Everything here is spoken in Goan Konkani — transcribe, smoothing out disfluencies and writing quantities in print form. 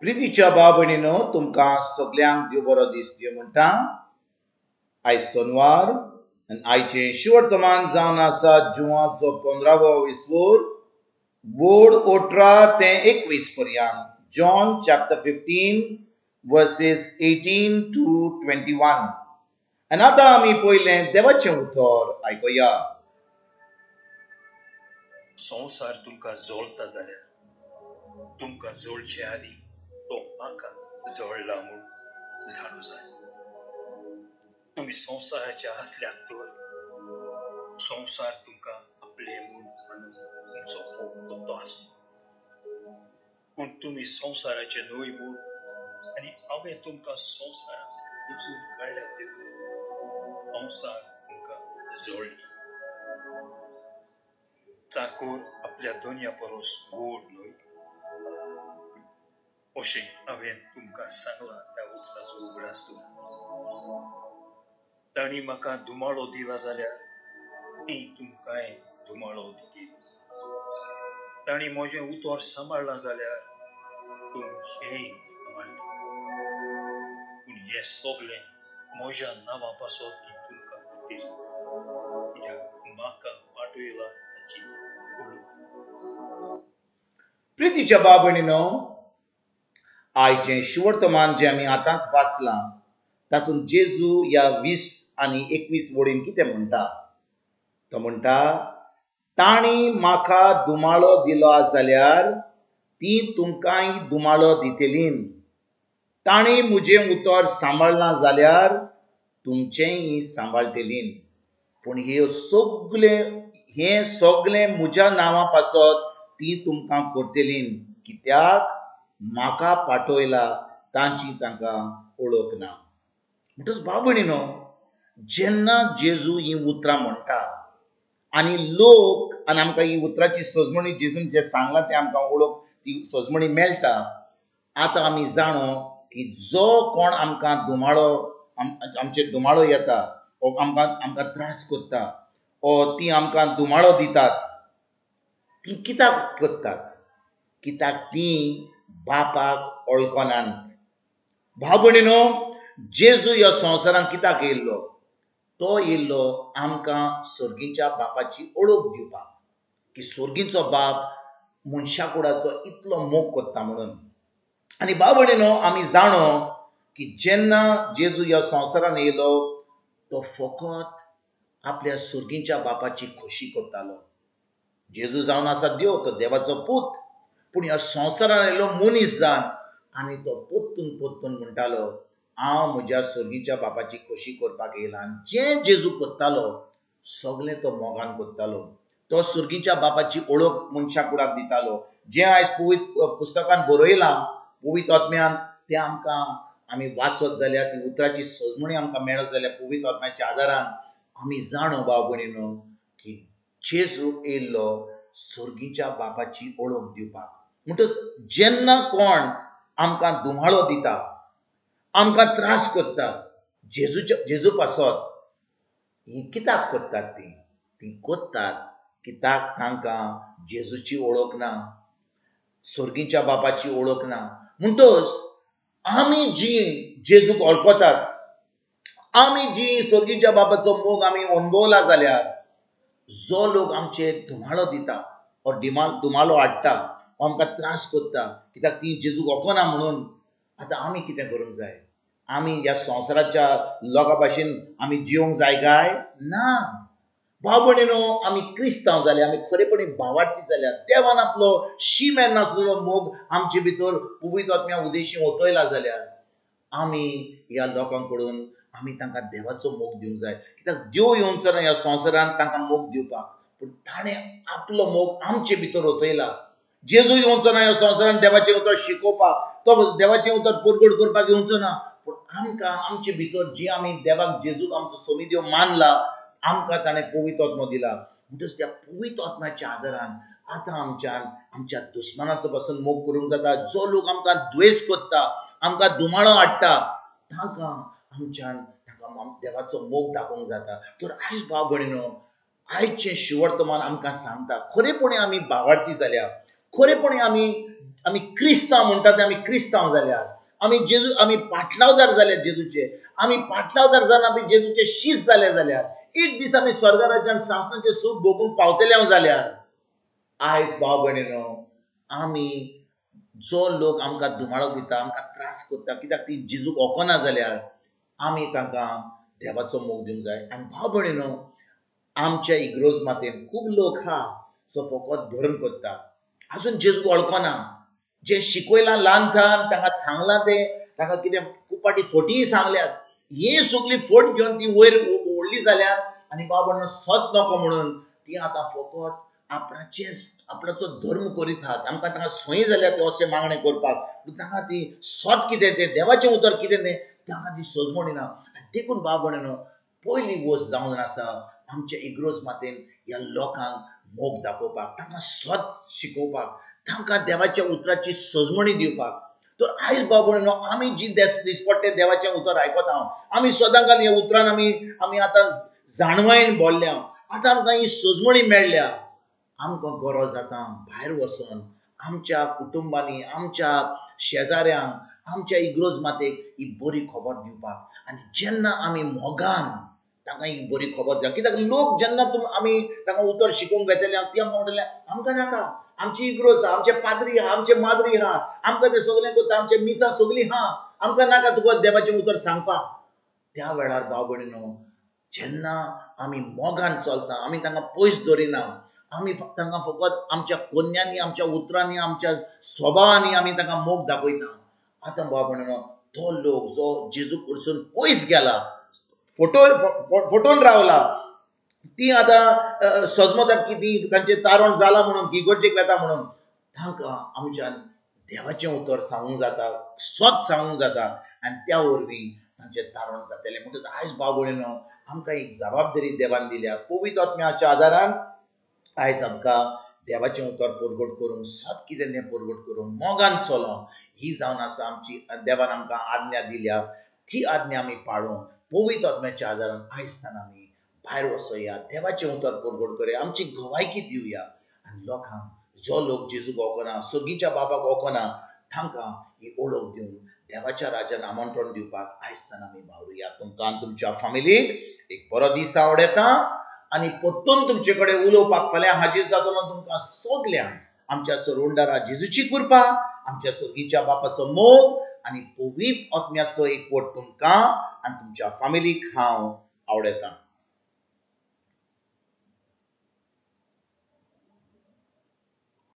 प्रितीच्या भाव भयणीनो, तुमकां सगल्यांक देव बरो दीस दिवं म्हणटा. आयज सोनवार आनी आयचें शिवर्तमान जावन आसा जुवाचो 15वो विस्वोर, वोड 18 ते 21 पर्यंत. John chapter 15 verses 18 to 21. आनी आतां आमी पयलें देवाचें उतर आयकुया. संवसार तुमकां जोळता जाल्यार तुमकां जोळचे आदीं तो म्हाका जोळला म्हूण जाणू जाय. तुमी संवसाराचे आसल्यात तर संवसार तुमकां आपले म्हूण मानून तुमचो मोग करतो आसलो. पूण तुमी संवसाराचे न्हय म्हूण आनी हांवें तुमकां संवसाराक वेंचून काडल्यात देखून संवसार तुमकां जोळटा. चाकोर आपल्या दोनया परस गोड न्हय अशें हांवें तुमकां सांगलां त्या उतराचो उगडास दवरात. तांणी म्हाका धुमाळो दिला जाल्यार तीं तुमकांय धुमाळो दितील. तांणी म्हजें उतर सांबाळ्ळां जाल्यार तुमचेंय सांबाळटलें. पूण हें सगळें म्हज्या नांवा पासत तीं तुमकां करतलीं, कित्याक म्हाका पाठयला ताची वळख. प्रितीच्या भाव भयणीनो, आयचें शिवर्तमान जें आमी आतांच वाचलां तातूंत जेजू ह्या 20 आनी 21 वडीन कितें म्हणटा? तो म्हणटा, तांणी म्हाका धुमाळो दिलो जाल्यार तीं तुमकांय धुमाळो दितलीं. तांणी म्हजें उतर सांबाळ्ळां जाल्यार तुमचेंय सांबाळटलीं. पूण हें सगलें म्हज्या नांवा पासत तीं तुमकां करतलीं, कित्याक म्हाका पाठयला तांची तांकां वळख ना. म्हणटच भाव भयणीनो, जेन्ना जेजू हीं उतरां म्हणटा आनी लोक आनी आमकां ही उतराची सजमणी जेजून जें सांगलां तें आमकां वळख ती सजमणी मेळटा. आतां आमी जाणो की जो कोण आमकां धुमाळो आमचेर धुमाळो येता ओ आमकां त्रास करता ओ तीं आमकां धुमाळो दितात, तीं कित्याक करतात? कित्याक तीं बापाक वळखनात. भाव भयणीनो, जेजू ह्या संवसारांत कित्याक येयल्लो? तो येयल्लो आमकां सर्गीच्या बापाची वळख दिवपाक, की सर्गीचो बाप मनशा कुडाचो इतलो मोग करता म्हणून. आनी भाव भयणीनो, आमी जाणो की जेन्ना जेजू ह्या संवसारांत येयलो तो फकत आपल्या सर्गीच्या बापाची खोशी करतालो. जेजू जावन आसा देव, तो देवाचो पूत, पूण ह्या संवसारांत येयलो मनीस जावन आनी तो पोत्तून पोत्तून म्हणटालो, हांव म्हज्या सर्गीच्या बापाची खोशी करपाक येयला. आनी जें जेजू करतालो सगलें तो मोगान करतालो. तो सर्गीच्या बापाची वळख मनशा कुडाक दितालो. जें आयज पवित्र पुस्तकान बरयलां पवित्र आत्म्यान, तें आमकां आमी वाचत जाल्यार ती उतराची सजमणी आमकां मेळत जाल्यार पवित्र आत्म्याच्या आदारान आमी जाणो भाव भयणीनो की जेजू येयल्लो सर्गीच्या बापाची वळख दिवपाक. म्हणटच जेन्ना कोण आमकां धुमाळो दिता, आमकां त्रास करता जेजू पासत, हीं कित्याक करतात? तीं तीं करतात कित्याक तांकां जेजूची वळख ना, सर्गीच्या बापाची वळख ना. म्हणटच आमी जीं जेजूक वळखतात, आमी जीं सर्गीच्या बापाचो मोग आमी अणभवला जाल्यार जो लोक आमचेर धुमाळो दिता ओ धुमालो हाडटा, आमकां त्रास करता, कित्याक तीं जेजूक वळखना म्हणून, आतां आमी कितें करूंक जाय? आमी ह्या संवसाराच्या लोकां भाशेन आमी जिवंक जाय काय ना? भाव भयणीनो, आमी क्रिस्तांव जाल्या, आमी खरेपणी भावार्थी जाल्या. देवान आपलो शीम नासलेलो मोग आमचे भितर पवित्र आत्म्या उदेशी ओतयला जाल्यार आमी ह्या लोकां कडून आमी तांकां देवाचो मोग दिवंक जाय. कित्याक देव येवचो ना ह्या संवसारांत तांकां मोग दिवपाक, पूण ताणें आपलो मोग आमचे भितर ओतयला. जेजू येवचो ना ह्या संवसारांत देवाचें उतर शिकोवपाक, तो देवाचें उतर परगट करपाक येवचो ना, पूण आमकां आमचे भितर जी आमी देवाक जेजूक आमचो सोमी देव मानला, आमकां ताणें पवित्र आत्मो दिला. म्हणटच त्या पवित्र आत्म्याच्या आदारान आतां आमच्यान आमच्या दुस्मानाचो पासून मोग करूंक जाता. जो लोक आमकां द्वेश करता, आमकां धुमाळो हाडटा, तांकां आमच्यान तांकां देवाचो मोग दाखोवंक जाता. तर आयज भाव भयणीनो, आयचें शिवर्तमान आमकां सांगता खरेपणी आमी भावार्थी जाल्या, खरेपणी आमी आमी क्रिस्तांव म्हणटा ते आमी क्रिस्तांव जाल्यार, आमी जेजू आमी पाटलावदार जाल्यार जेजूचे, आमी पाटलावदार जावन आमी जेजूचे शीस जाले जाल्यार, एक दीस आमी स्वर्ग राज्यान सासणाचें सूख भोगूंक पावतले जाल्यार, आयज भाव भयणीनो आमी जो लोक आमकां धुमाळो दिता, आमकां त्रास करता, कित्याक ती जेजूक वळखना जाल्यार आमी तांकां देवाचो मोग दिवंक जाय. आनी भाव भयणीनो आमच्या इग्रोज मातेन खूब लोक आहा जो फकत धर्म करता, आजून जेजूक वळखना. जें शिकयलां ल्हान थान तांकां सांगलां तें तांकां कितें खूब फावटी फटीय सांगल्यात, ही सगळी फट घेवन ती वयर व्हडली जाल्यार आनी बाबा सत नको म्हणून ती आतां फकत आपणाचें आपणाचो धर्म करीत आहात. आमकां तांकां सोय जाल्यार ते अशें मागणें करपाक, पूण तांकां ती सत कितें तें देवाचें उतर कितें तें तांकां ती सजमणी ना. आनी देखून बाबा पयली वस्त जावन आसा आमच्या इग्रोज मातेन ह्या लोकांक मोग दाखोवपाक, तांकां सत शिकोवपाक, तांकां देवाच्या उतराची सजमणी दिवपाक. तर आयज बाबा आमी जी दिसपट्टे देवाचें उतर आयकता, आमी सदां काल ह्या उतरान आमी आमी आतां जाणवायेन बोल्ल्या, आतां आमकां ही सजमणी मेळ्ळ्या. आमकां गरज आतां भायर वचोन आमच्या कुटुंबांनी, आमच्या शेजाऱ्यांक, आमच्या इग्रोज मातेक ही बरी खबर दिवपाक. आनी जेन्ना आमी मोगान तांकां ही बरी खबर दिता, कित्याक लोक जेन्ना आमी तांकां उतर शिकोवंक घेतले ती आमकां म्हणटले आमकां नाका, आमची इग्रोज आहा, आमचे पाद्री आहा, आमचे माद्री आहा, आमकां ते सगळें करता, आमचे मिसां सगळीं आहा, आमकां नाका तुका देवाचें उतर सांगपाक. त्या वेळार भाव भयणीनो जेन्ना आमी मोगान चलता, आमी तांकां पयस दवरिना, आमी तांकां फकत आमच्या कोन्यांनी, आमच्या उतरांनी, आमच्या स्वभावांनी आमी तांकां मोग दाखयता. आतां भाव भयणीनो तो लोक जो जेजू कडसून पयस गेला, फोटोन रावला, ती आतां सजमतात की ती तांचें तारण जालां म्हणून इगर्जेक वेता म्हणून, तांकां आमच्यान देवाचें उतर सांगूंक जाता, सत सांगूंक जाता आनी त्या वरवीं तांचें तारण जातलें. म्हणटकच आयज भाव भयणीनो आमकां एक जबाबदारी देवान दिल्या, पवित्र आत्म्याच्या आदारान आयज आमकां देवाचें उतर परगट करूंक, सत कितें तें परगट करूंक, मोगान चलोंक, ही जावन आसा आमची देवान आमकां आज्ञा दिल्या, ती आज्ञा आमी पाळूंक पवित्र आत्म्याच्या आदारान आयज तान आमी भायर वचोया, देवाचें उतर परगट करुया, आमची गवायकी दिवया आनी लोकांक जो लोक जेजूक वळखना, सर्गीच्या बाबाक वळखना, तांकां ही ओळख दिवन देवाच्या राज्यान आमंत्रण दिवपाक आयज तान आमी वावरुया. तुमकां आनी तुमच्या फामिलीक एक बरो दीस आवडटा आनी परतून तुमचे कडेन उलोवपाक फाल्यां हाजीर जातलो. तुमकां सगल्यांक आमच्या सरवंडारा जेजूची कृपा, आमच्या सर्गीच्या बापाचो मोग आनी पवित्र आत्म्याचो एकवट तुमकां आनी तुमच्या फामिलीक हांव आवडटा.